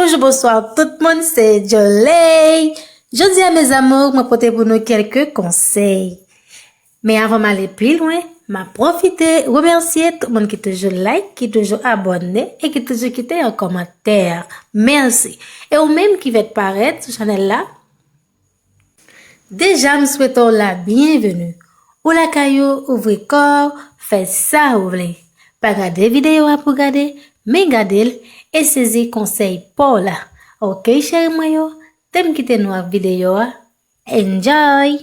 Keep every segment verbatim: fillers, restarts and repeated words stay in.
Bonjou, bonswa tout moun, se Joley. Jodi a, mes amours, mwen pote pou nou kèlke konsèy. Men avan m ale pi lwen, m ap pwofite remèsye tout moun ki toujou like, ki toujou abòne e ki toujou kite yon kòmantè. Mèsi. E ou menm ki fèk parèt sou chanèl la, deja m swete w la byenveni. Ou lakay ou, ouvri kò w, fè sa ou vle. Pa gade videyo a pou gade, men gade l e sezi konsèy pa w la. Oke, cheri mwen yo, te m kite nou ak videyo a. Enjoy!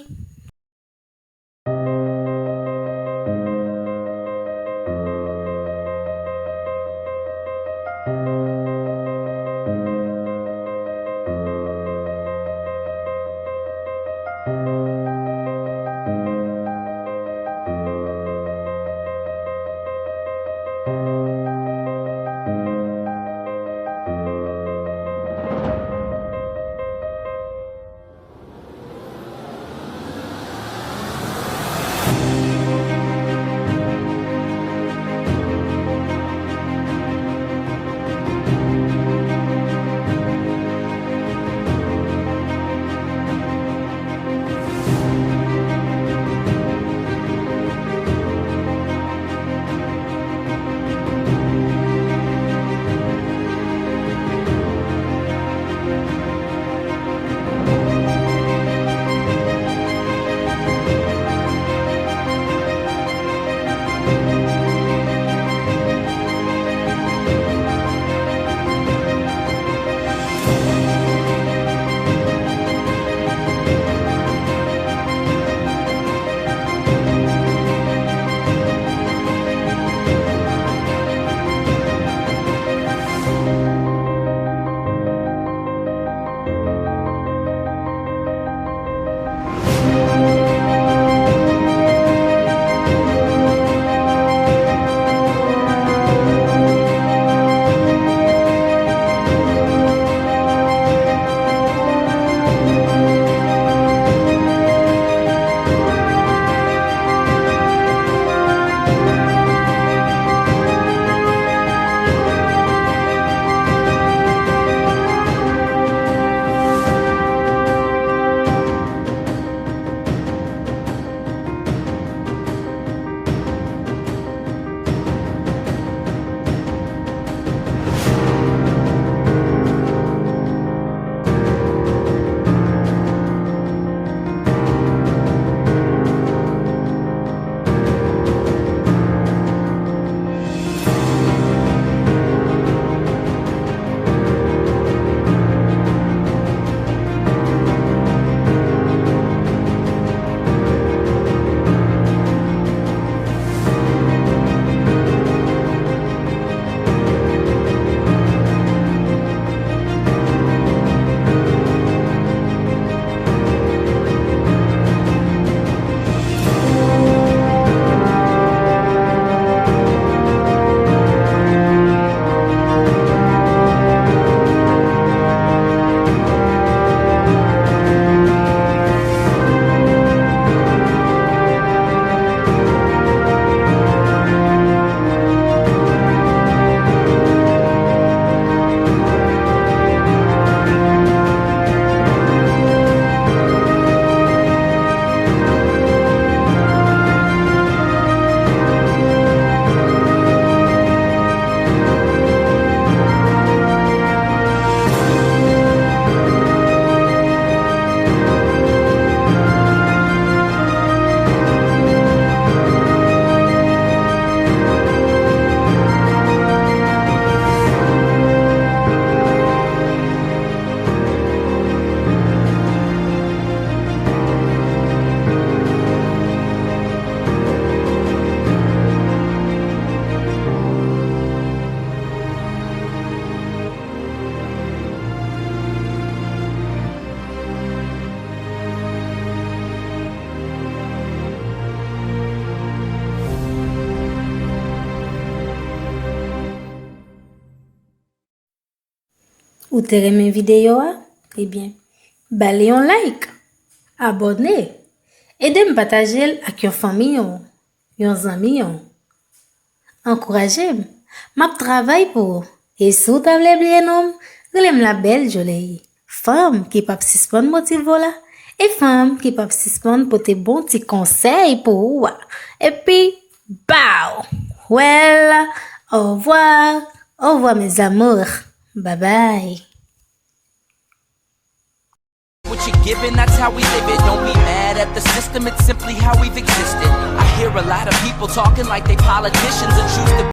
Ou te renmen videyo a? Ebyen, ba li yon like, abòne, ede m pataje l ak yon fanmi w, yon zanmi w. Ankouraje m. M ap travay pou ou. E si w ta vle bliye non m, Rele m la bèl Jolèy, fanm ki p ap sispann motive w la, e fanm ki p ap sispann pote bon ti konsèy pou ou a. Epi, baw! Well, au revoir, au revoir mes amours, bye bye. What you're giving, that's how we live it. Don't be mad at the system, it's simply how we've existed. I hear a lot of people talking like they politicians and choose to